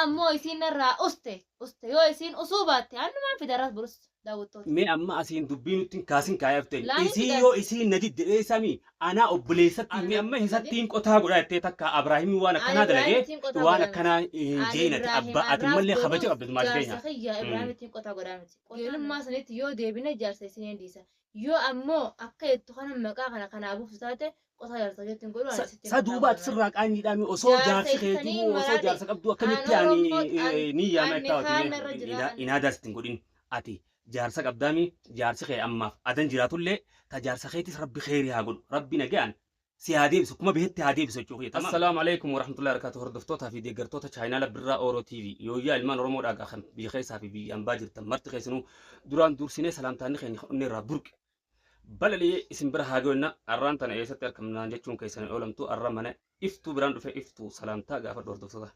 Ammoo isiin narraa uste uste yoo isiin usuu baatte annumaan fida arras borus daawwattoota. Mee amma asiin dubbii nutti hin kaasin kaayee haftee. Laa hin Isii fidan. yoo isiin na didde dheessami anaa obboleessatti Ani himee amma hin isattiin qotaa godhaa jettee takka Abraahimii waan Ani akkanaa dalagee Ibraahimitiin qotaa waan godhaa miti. akkanaa hin Ani jeein ati Ibraahim abbaa ati arraas mallee kabaja boruus qabda dumaas jaarsa keenya. kiyya Ibraahimitiin qotaa godhaa miti. Qajeelummaa sanitti yoo deebine jaarsa isin hin dhiisa. Yoo ammoo akka jettu kana maqaa kana kanaa buuftu taate qotaa jaarsa keetti hin godhu ani sitti hin Sa qotaa duuba ati godha malee. sirraa qaanyiidhaami osoo Jaarsa jaarsi isanii keetuu osoo maraadhe. jaarsa qabduu An akkamitti ani Oromoo an ni yaama an jettaa kaan narra ati jira mee an inaadaa sitti hin godhin ati jaarsa qabdaami jaarsi kee ammaaf adan jiraatullee ta jaarsa keetis rabbi kheyrii haa godhu rabbi nagaan si haa deebisu kuma behetti haa deebisu jechuu kiyya tamam. Assalaamu Aleykum Warahmatullahi Wabarakatuh Hordoftootaa fi deeggartoota chaayinaala Birraa Oro TV yooyyaa ilmaan Oromoo dhaagaa kan biyya keessaa fi biyya ambaa jirtan marti keessanuu duraan dursinee salaamtaanni keenya kan onnee irraa burqe balali'ee isin bira haa ga'u arraan tana eessatti argamnaan jechuun keessan hin oolamtu arra mana iftuu biraan dhufe iftuu salaamtaa gaafadhu hordoftoota.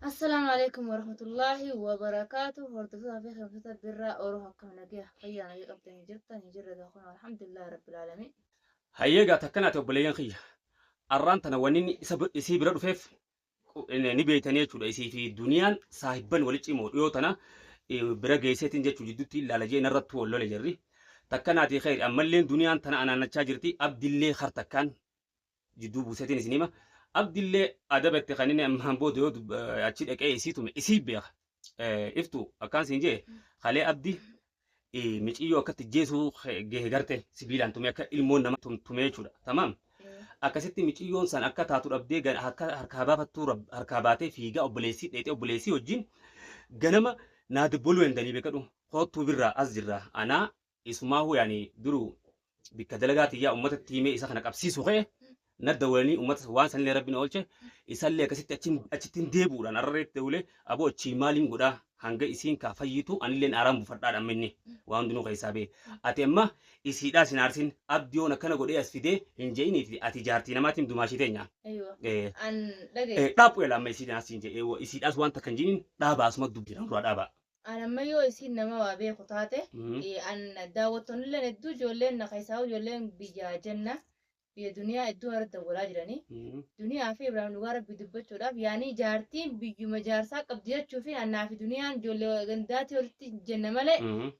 Assalaamu alaikum warahmatullaahi wabarakaatu. Hordoftoota fi kabajamtoota Birraa Oro akkam nagaya fayyaa nagaya qabdanii jirtan hin jirre kun alhamdulillahi rabbil aalamiin. Hayyee gaa takkanaati obboleeyyan kiyya. Arraan tana wanni inni isa isii bira dhufeef ni beeytanii jechuudha. Isii fi duniyaan saahibban wali cimoo dhiyoo tana bira geesseetiin jechuu jidduutti ilaala jee narrattuu wal lole jarri. Takkanaati kheyri ammalleen duniyaan tana anaannachaa jirti abdillee kar takkaan jidduu buuseetiin isin hima. Abdillee adaba itti kan inni ammaan booda yoo achi dhaqee isii tume isii beeka. Iftu akkaan siin jee kalee abdi miciyyoo akkatti jeesuu gahe garte sibiilaan tumee akka ilmoon nama tumee jechuudha. Tamaam. Akkasitti miciyyoon san akka taatu dhabdee harkaa baafattuu harkaa baatee fiigaa obboleessii dheexee obboleessii wajjin ganama naa dabbaluu dandanii beekadhu koottuu birraa as jirra anaa Isumaahuu yaani duru bikka dalagaa tiyyaa ummatatti himee isa kana qabsiisu ka'e na dawalanii ummata waan sanillee rabbi na oolche isallee akkasitti achin achitti hin deebi'uudhaan arrareetti dawlee aboo achii maaliin godhaa hanga isiin kaa fayyitu anilleen aaraan bufadhaadha amma inni waan hundinuu keessaa ba'e ati amma isiidhaa sin aarsin abdiyoon akkana godhee as fidee hin je'iniiti ati jaartii namaatiin dumaashii teenya. Aywa. Eh, An dhagaye. eh, dhaaphu ela amma isiidhaan siin jedhe isiidhaas waan takka hin je'in dhaabaa asuma dubbi duraa dhaabaa. An amma yoo isiin nama waa beeku taate an daawwattoonnilleen hedduu ijoolleen na keessaa ijoolleen biyya janna biyya duniyaa hedduu irratti dawwalaa jiranii. Duniyaa fi Ibraahim dhugaa rabbii dubbachuudhaaf yaanii jaartiin biyyuma jaarsaa qabdi jechuu fi annaa fi duniyaan ijoollee gandaatii walitti jenna malee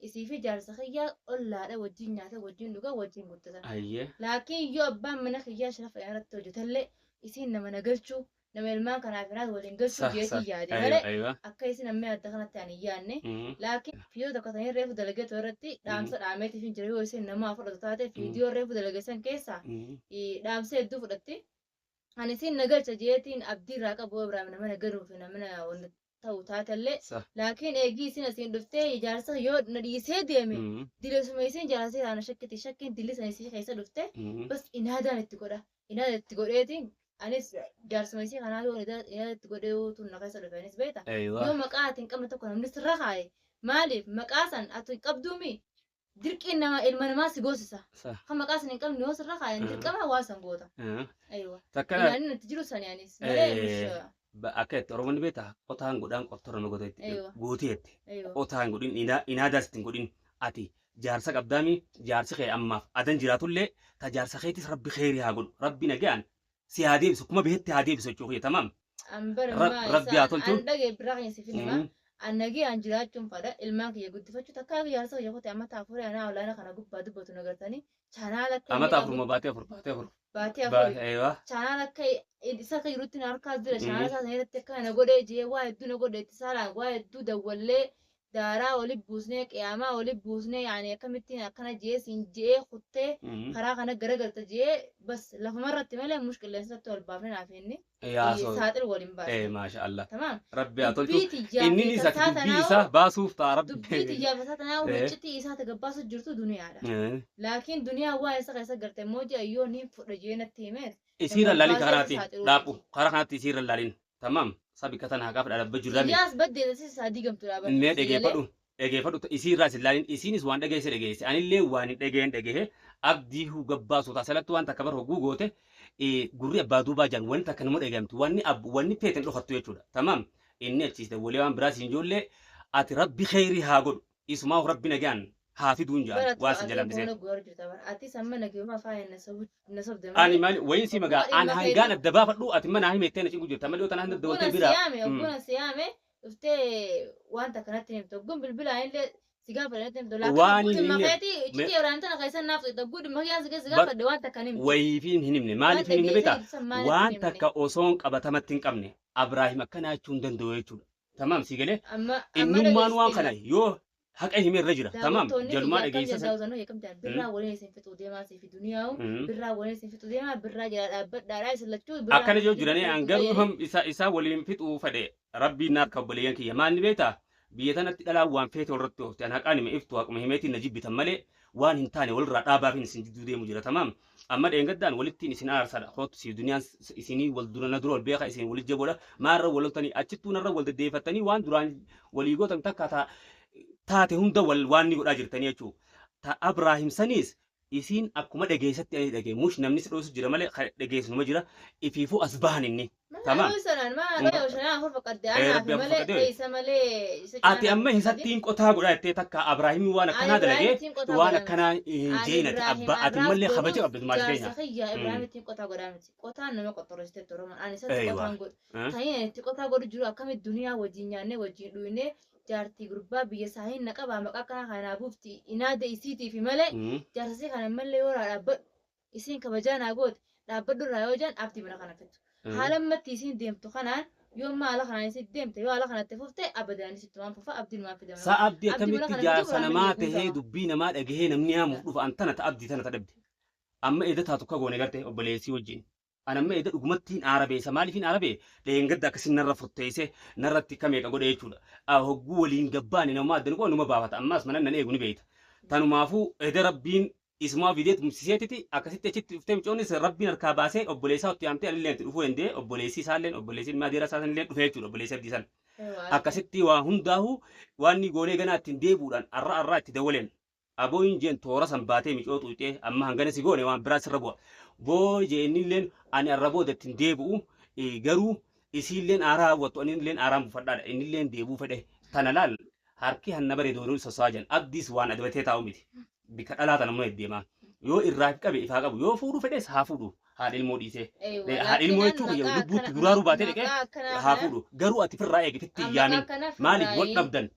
isii fi jaarsa kiyyaa ollaadha wajjin nyaata wajjin dhuga wajjin guddatan. Laakiin yoo abbaan mana kiyyaa sharafa irratti hojjetallee isiin nama na galchuu nama ilmaan kanaaf hinaas waliin galchuu Sah, sah. jeetii yaade Aywa, malee aywa. akka isin amma yaadda kanatti ani hin yaadne. Laakiin viidiyoo tokko tanii reefu dalagee ture irratti dhaamsa dhaameetiif hin jira yoo isin namaa fudhatu taate viidiyoo reefu dalage san keessaa dhaamsa hedduu fudhatti. Ani isin na galcha jeetiin abdii irraa qabu Ibraahim nama na galuu fi nama na wanta ta'u taatellee laakiin eegii isin asiin dhuftee ijaarsa yoo na dhiisee deeme dileesuma isin jaarsa irraa na shakkiti shakkiin dilli san isii keessa dhufte bas inaadaan itti godha inaada itti godheetiin anis jaarsuma isii kanaa yoo inaada itti godhee tun na keessa dhufe anis beekta Aywa. yoo maqaa ati hin qabne tokko namni sirra kaaye maaliif maqaa san ati hin qabduumi dirqiin nama ilma namaa si goosisa kan maqaa san hin qabne yoo sirra kaayan dirqama waa san goota aywa Takka inaanni natti jiru sani anis malee mush akka itti Oromoon beekta qotaan godhaan qottorra nama goote Aywa. gootee jette. Aywa. Qotaa hin godhin inaadaas itti hin godhin ati jaarsa qabdaami jaarsi kee ammaaf adan jiraatullee ta jaarsa keetis rabbi kheyrii haa godhu rabbi nagaan si haa deebisu kuma behetti haa deebisu jechuu kiyya tamaam. An bara maa Rabbi haa isaan tolchu. an dhagee biraa kan siif hima. An nagee an jiraachuun fadha ilmaan kiyya guddifachuu takkaa jaarsa kiyya kote amma taafurii anaa olaanaa kana gubbaa dubbatu nagartanii chaanaala akka inni Amata qabu afuruma baatee afur baatee afur. baatee afuri Eewa. chaanaala akka isa akka jirutti na harkaas jira chaanaala isaa sana irratti akka na godhee jee waa hedduu na godhe itti saalaan waa hedduu dawwallee daaraa oli buusnee qiyaamaa oli buusnee yaani akkamittiin akkana jee siin jee kuttee karaa kana garagalta jee bas lafumarratti malee mush qilleensatti ol baafne naaf inni Yaa so. saaxil waliin baasne. Maasha Allah. Tamaam. Rabbi haa tolchu. Dubbii tiyyaa Inni fi ni isa tasaa dubbii tanaa isaa baasuuf ta'a rabbi. dubbii tiyyaa fi tasaa tanaa iccitii isaa tagabbaasu jirtu duniyaadha. Laakiin duniyaa waa isa keessa garte immoo ji'a yoo niin fudha jee natti himeet Isiirra nama laalin baasee karaati. saaxiluu Dhaaphu. miti. Karaa kanatti isiirra laalin. Tamaam. Sabi katan haqaaf dhadhabba jirrami. Xiyyaas baddee si isaa diigamtu dhaabatti. Mee Si galee. dhageeffadhu. Dhageeffadhu isiirraa sin laalin isiinis waan dhageesse dhageesse anillee waan hin dhageen dhagahe abdii huu gabbaasu ta'a salatti waan takka bar hogguu goote gurri abbaa duubaa jaan wanni takka nama dhagamtu wanni wanni feeten dhokattu jechuudha tamaam inni achiiste walee waan biraa siin ijoollee ati rabbi kheyrii haa godhu isumaa rabbi nagaan Haa fiduun jaan Bara waa sin ati jalambisee. boona guwar jirta bara. Ati samma nagayuma faaya na sobde Ani malee. maali wayin si magaa Ogguma an dhimma hangaan keetii adda baafadhu ati mana himettee na cinqu jirta malee yoo tanaan ogguna daddawaltee si bira. yaame ogguna si yaame dhuftee wanta kanatti himte ogguun bilbilaan illee si gaafadhe himte laakiin Waan ogguu hin dhimma himneef keetii iccitii waraana tana keessan naaf ogguu dhimma kiyyaan si keessa bar gaafadhe wanta kan himtu. wayiifiin hin himne Waan maaliif hin himne dhageessee beektaa jirtu san maalitti hin waan himne? takka osoon qabatamatti hin qabne Abraahim akkanaa jechuu hin danda'u jechuudha. Tamaam si galee Amma amma innummaan waan dhageessite kana yoo haqa hime irra jira tamaam daawwattoonni jalumaa kiyya akkam dhageessa jedhan san. daawwattoonni akkam jedhan birraa waliin isin fixuu deemaa siif duniyaa'u birraa waliin isin fixuu deemaa birraa jala dhaabbadhaadhaa isin lachuu birraa Akkana waliin yoo isin jiranii an fixuu garuu jedhanii isa isaa waliin fixuu fedhe rabbiin naaf kabbaleen kiyya maal ni beektaa biyya tanatti dhalaan waan feete walirratti oofte an haqaan hime iftu haquma himeetiin na jibbitan malee waan hin taane walirraa dhaabaafin isin jidduu deemu jira tamaam amma dheengaddaan walittiin isin aarsadha kootu si duniyaan isinii wal dura na dura wal beeka isin walit jaboodha maarra wal loltanii achittuu narra wal deddeeffattanii waan duraan walii gootan takka taate hunda wal waan ni godhaa jirtanii jechuu ta Abraahim saniis isiin akkuma dhageessatti ani dhagee mush namni si dhoosu jira malee kan dhageessu numa jira ifiifuu as bahan inni Maa tamaam dhooysanaan maa dhooya shanaa afur faqadde Ee anaa rabbi fi afur malee faqadde teessa malee isa cinaa ati naaf amma hin faqadin. hisattiin qotaa godhaa jettee takka Abrahaamii waan Ani akkanaa dalagee Ibraahim ittiin qotaa waan godhaa miti. akkanaa hin Ani jeenati Ibraahim abbaa ati arraas mallee kabaja boruus qabdu maal jaarsa keenya. kiyya Ibraahim ittiin qotaa godhaa miti. Qotaan nama qoxxorosite Oromoon. Ani isatti Eeywa. qotaan godhu. Ta'in ani itti qotaa godhu jiru akkamitti duniyaa wajjin nyaannee wajjin dhuynee jaartii gurbaa biyya isaa hin na qabaa maqaa kana kanaa buufti inaada isiitiif malee jaarsasii kana mallee yoo dhaabbadhu isiin kabajaa naa goote dhaabbadhu irraa yoo jaan abdii mana kana fittu. Haala ammatti isiin deemtu kanaan yoo amma haala kanaan isiin deemte yoo haala kanatti fufte abadaan isitti waan fufa abdiin waan fidama. Sa abdii Abdii mana akkamitti kana fidu jaarsa waraana namaa biyya tahee guutama. dubbii namaa dhagahee namni yaamuuf dhufa an tana ta abdii tana ta dhabde. Amma eda taatu akka goone garte obboleessii wajjin. An amma eda dhugumattiin aarabeessa maaliifin aarabee dheengadda akkasin narra furteessee narratti akka meeqa godhe jechuudha. Hogguu waliin gabbaane namaa adda nuu numa baafata ammaas mana nan eegu ni beeyta. Tanumaafuu eda rabbiin isumaa fidee tumsiseetiti akkasitti achitti dhuftee mucoonis rabbiin harkaa baasee obboleessaa itti yaamtee alillee itti dhufuu danda'e obboleessi isaallee obboleessi ilmaa dhiira isaa sanillee dhufee jechuudha obboleessi abdii san. Akkasitti waa hundaahu waan ni goonee ganaa ittiin deebuudhaan arra arraa itti dawaleen abooyin jeen toora san baatee micoo xuuxee amma hangana si goone waan biraa sirra bu'a. Boo jeennilleen ani arra booda ittiin deebi'u garuu isiilleen aaraa hawwattu anilleen aaraan buufadhaadha innilleen deebuu fedhe tana laal harki hanna bare doonuu sosso'aa jiran abdiis waan adabatee taa'u miti. Bika dhalaa tana immoo deemaa yoo irraa qabe ifaa qabu yoo fuudhu fedhes haa fuudhu haadha ilmoo dhiisee. Haadha ilmoo jechuun kiyya lubbuutti guraaruu baatee dhaqee haa fuudhu garuu ati firraa eegi fitti hin yaamin maaliif wal dhabdan.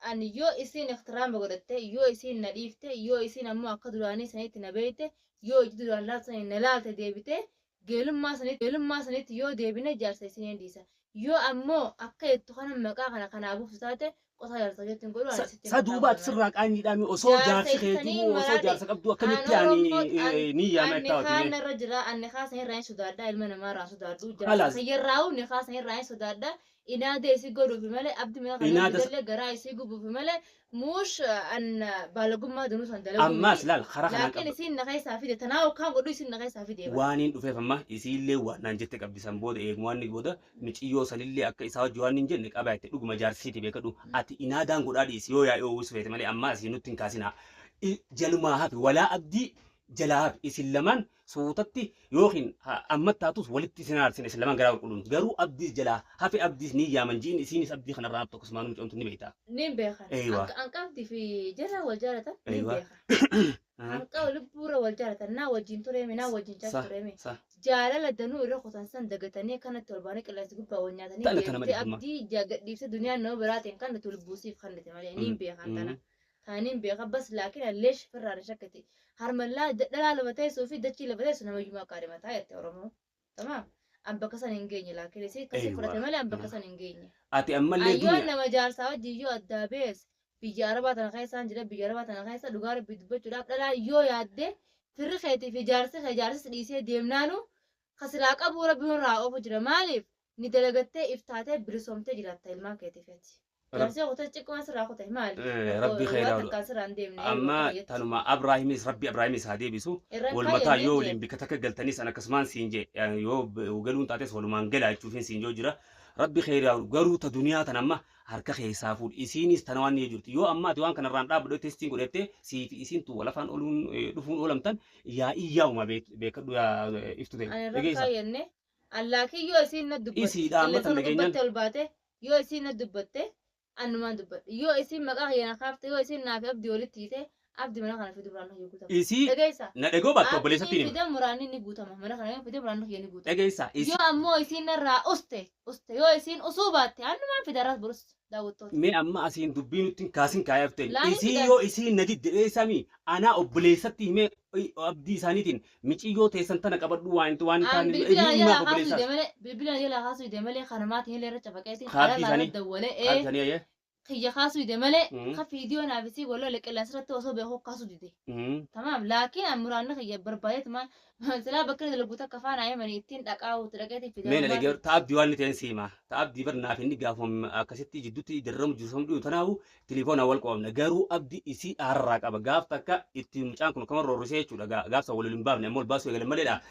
Ani yoo isiin ixtiraama godhatte yoo isiin na dhiifte yoo isiin ammoo akka duraanii sanitti na beeyte yoo iji duraan laaltu saniin na laalte deebite geelummaa sanitti yoo deebine jaarsa isiin hin dhiisa. Yoo ammoo akka jettu kana maqaa kana kanaa buuftu taate qotaa jaarsa jettiin godhu ani sitti Sa duuba ati sirraa qaanyiidhaan osoo Jaarsa jaarsi ibsanii keetuu osoo maraadhe. jaarsa qabdu akkamitti Ani ani Oromoo ni yaama Anni itti kaan hawwatime. irra jira anni kaasan irraa hin sodaadha ilma namaa irraa sodaadhu jaarsa Khalaas. kiyyarraa'u ni kaasan irraa hin sodaadha inaada isii godhuufi malee abdi mana kana Inaada fidallee garaa isii gubuufi malee muush an baalagummaa danuu san dalaguu Ammaas miti. laal karaa kanaan Laakiin qabda. isiin na keessaa fide tanaa kaan godhu isiin na keessaa fide bara. Waan hin dhufeef amma isiillee waan naan jette qabdi san booda eeguma waan booda miciyyoo sanillee akka isaa wajji waan hin jenne qabaa jette dhuguma jaarsiiti beekadhu ati inaadaan godhaa dhiisi yoo yaa'ee uwwisu feete malee ammaa asii nutti hin kaasinaa. Jalumaa hafi walaa abdii jalaa hafi isin lamaan suutatti yookiin amma taatus walitti isin aarsine isin lamaan garaa qulqulluun garuu abdiis jalaa hafi abdiis ni yaaman ji'in isiinis abdii kanarraa haftu akkasumaan mucoomtu ni beekta. Niin beekan. Eeywa. An qabdii fi jara wal jaalatan niin Eeywa. beekan. Hanqa lubbuura wal jaalatan naa wajjin tureemi naa wajjin Sa chaaf tureemi. sa Jaalala danuu irra kutan san dagatanii kanatti ol baanii qilleensa gubbaa wal nyaatanii Tana tana deebitee malee dhuguma. abdii gadhiibsee duniyaan nama biraatiin kan nuti lubbuusiif kennite malee niin beekan tana. Taaniin beeka bas laakiin alleesh firraan shakkati. Harmallaa dhalaa lafa teessuu fi dachii lafa teessu nama iyyuu akka adeemataa jette Oromoo. Tamaam. An bakka san hin geenye laakiin isii akkasii Eeywa. fudhate malee an bakka san hin geenye. Ati ammallee Ayyoon duniyaa nama jaarsaa wajjin yoo addaa bees biyya arabaa tana keessaan jira biyya arabaa tana keessa dhugaa rabbii dubbachuudhaaf dhalaa yoo yaadde firri keetii fi jaarsi kee jaarsis dhiisee deemnaanu kasilaa qabuu rabbi irraa oofu jira maaliif ni dalagattee iftaatee bilisoomtee jiraatta ilmaan keetiifeeti. Jaarsi kutee xiqquma sirraa kute maali? Rabbi Waan khayraa takkaan sirraa hin deemne. Amma tanuma Abraahimis rabbi Abraahimis haa deebisu. Irraan Walmataa kaayyannee yoo jee. waliin bikka takka galtanis an akkasumaan siin jee yoo galuun taates walumaan galaa jechuufin siin joo jira. Rabbi khayraa garuu ta duniyaa tan amma harka keessaa fuudhi isiinis tana waan ni jirti yoo amma ati waan kanarraan dhaabbadhu testiin godhatte sii fi isiin tu walafaan ooluun dhufuun oolamtan yaa iyyaa'uma beekadhu yaa iftu ta'e. Ani irraan Dhageessa. kaayyannee allaakiin yoo isiin na dubbatte Isiidha amma qilleensa tan irra dhageenyaan. dubbatte ol baate yoo isiin na dubbatte annumaan dubbadhe yoo isiin maqaa kiyya na kaafte yoo isiin naa fi abdii walitti hiite Abdi mana kana fidu muraanni kiyya guutama. Isii Dhageessa. na dhagoo baatte obboleessatti Abdiin hima. fida muraanni ni guutama. Mana kana yoo fide muraanni kiyya ni guutama. Dhageessa isii Yoo ammoo isiin narraa uste uste yoo isiin usuu baatte annumaan fida irraas borus daawwattoota. Mee amma asiin dubbii nutti hin kaasin kaayaa fteen. Laani Isii fidan. yoo isiin na didde dheessami anaa obboleessatti himee abdii isaaniitiin miciyyoo teessan tana qabadhu waan waan An taane bilbila ni jalaa himaaf kaasuu obboleessaas. dide malee bilbila jalaa kaasuu dide malee kanumaatiin illee irra cafaqeetiin Kaardii karaa isaanii dawwalee kaardii isaanii ayyee. Kiyya kaasuu dide malee ka fiidiyoo naaf isii wal lole qilleensa irratti osoo beekuu kaasuu dide. Tamaam laakiin an muraanni kiyya barbaadeetuma silaa bakka inni dalagu takka faana himanii ittiin dhaqaa itti dhaqeetiin fida. Mee na dhagee ta abdii waan inni ta'een si hima. Ta abdii bar naaf inni gaafuma akkasitti jidduutti dararamu jiru san dhiyu tanaafu tilifoonaan wal qabamna. Garuu abdii isii aarraa qaba. Gaaf takka itti mucaan kun akkama roorrisee jechuudha. Gaaf san wal hin baafne amma ol baasuu eegale maleedha.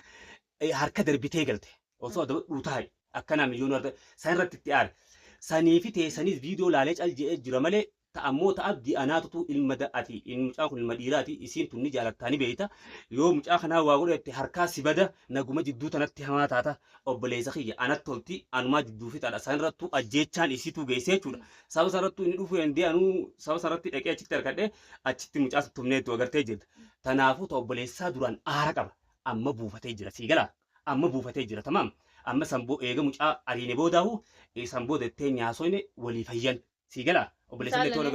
Harka darbitee galte. Osoo adaba taa'e akkanaa miliyoona arga san irratti itti aare. Sanii fi teessaniis viidiyoo laalee cal je'ee jira malee ta ammoo ta abdii anaatutu ilma ati mucaan kun ilma dhiiraati isiin tun ni jaalattaa ni beeyta yoo mucaa kanaa waa godhatte harkaa si bada naguma jidduu tanatti hamaa taata obboleessa kiyya anatti tolti anumaa jidduu fixaadha san irrattuu ajjeechaan isiituu geessee jechuudha saba san irrattuu inni dhufuu dandee anuu saba san irratti dhaqee achitti harkadhee achitti mucaa tumneetu agartee jirta tanaafuu ta obboleessaa duraan aara qaba amma buufatee jira sii galaa amma buufatee jira tamaam amma san eega mucaa ariine boodaahu san booda ittee nyaasoyne walii fayyan sii galaa obboleessa illee tola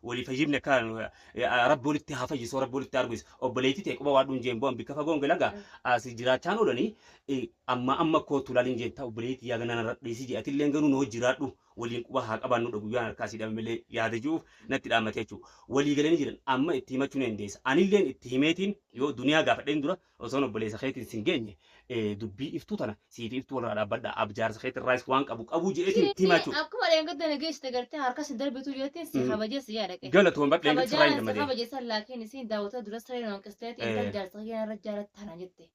walii fayyifne akka rabbi walitti haa fayyisu rabbi walitti arguis obboleettii ta'e quba waadhuun jeen bo'an bikka fagoon galagaa as jiraachaan oolanii amma amma kootu laaliin jeen ta'a obboleettii yaa ganaan dhiisii jee atillee ganuu noo jiraadhu waliin quba haa qabaannu dha guyyaan harkaa sii dhame malee yaada jiruuf natti dhaammate jechuudha. Walii galanii jiran amma itti himachuu ni dandeessa. Anilleen itti himeetiin yoo duniyaa gaafadheen dura osoon obboleessa keetiin sin geenye dubbii iftuu tana siif iftuu walirraa dhaabbadha abjaarsa keetirraayis waan qabu qabuu jedheetiin itti himaa jechuudha. Akkuma dheengadda na geessite gartee harka sin darbitu jettiin si kabajee si yaadaqe. Galatoon badheen sirraa hin Kabajaan si gammadee. kabaje san laakiin isiin daawwattoota dura siree hanqisteeti intal jaarsa kiyya irra jaalattana jette.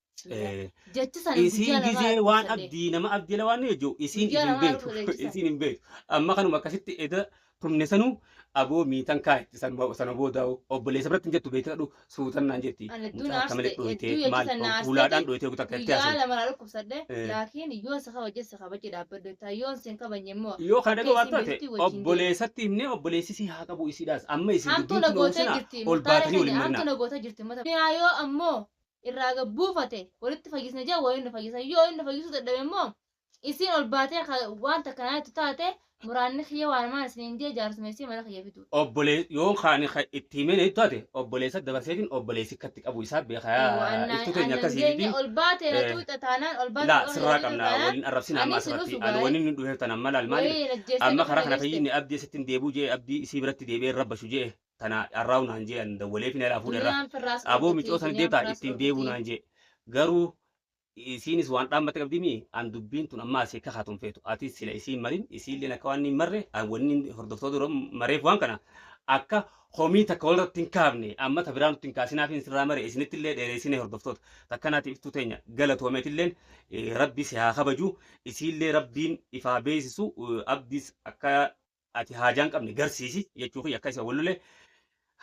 Jechi sana Isiin guyyaa lamaa gizee waan dhukkubsadhe. Abdii nama abdii la waan jechu isiin Guyyaa hin lamaa beektu dhukkubsadhe jechi isiin hin beektu amma kanuma akkasitti eda tumne sanuu aboo miitan kaa'etti sana booda obboleessa biratti hin jettu beekadhu suutan naan jetti Ani hedduu mucaa akka malee na aarsite dhoyitee hedduu jechi maal sana na fuulaadhaan aarsiteeti dhoyitee kutaa akka itti guyyaa haasofte. lama na dhukkubsadhe laakiin yoo si kabaje si kabaje dhaabbadhu jettaa yoo si hin kabajne immoo Yoo kana akka dhaga'u isiin taate beektutti wajjin deema. Obboleessatti himnee obboleessi si haa qabu isiidhaas amma isin Hamtuu dubbiin na tun gootee oomsina jirti ol muktaara baatanii wal keenya hin hamtuu marinaa. na gootee jirti mata. Yoo ammoo irraa gad buufate walitti fayyisna jee waliin nu fayyisa yoo inni fayyisuu dadhabe immoo isiin ol baatee waan takka naatti taate muraanni kiyya waan maan isiniin jee jaarsuma isii mana kiyya fidu. Obbolee yoo kaani itti himee na taate obboleessa dabarseetiin obboleessi akkatti qabu isaa beekaa iftuu teenya Annan akkasii geenye fi ol baatee na tuuxa taanaan ol baatee laa qofa sirraa na tuuxa qabna taanaan waliin arrabsina amma anis hin asirratti dhufu ani gaa'e. waliin nu dhufeef tan amma laal maali Wayii najjeessee amma qofa karaa na kana geessite. fayyinni abdii asittiin deebuu jee abdii isii biratti deebi'ee rabbashu jee tana arraa'u naan jee an dawwalee fi na fuudhe irraa Duniyaan firraas aboo dhorkiti micoo san duniyaan deebtaa firraas ittiin deebuu dhorkiti. naan jee garuu isiinis waan dhaammate qabdi mi an dubbiin tun amma asii akka haatuun feetu ati sila isiin marin isiilleen akka waan hin marre an wanni hordoftoota dura mareef waan kana akka homii takka walirratti hin kaafne amma ta biraa nutti hin kaasinaaf hin sirraa mare isinitti illee dheereessine hordoftoota takkanaati iftuu teenya galatoomeetilleen rabbi si haa kabaju isiillee rabbiin ifaa beeksisu abdiis akka ati haajaan qabne garsiisi jechuu kiyya akka isa wallolee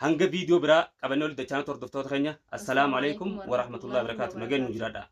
hanga viidiyoo biraa qabannee walitti dachaanatu hordoftoota keenya assalaamu alaikum warahmatullahi wabarakaatu nageenyu jiraadha.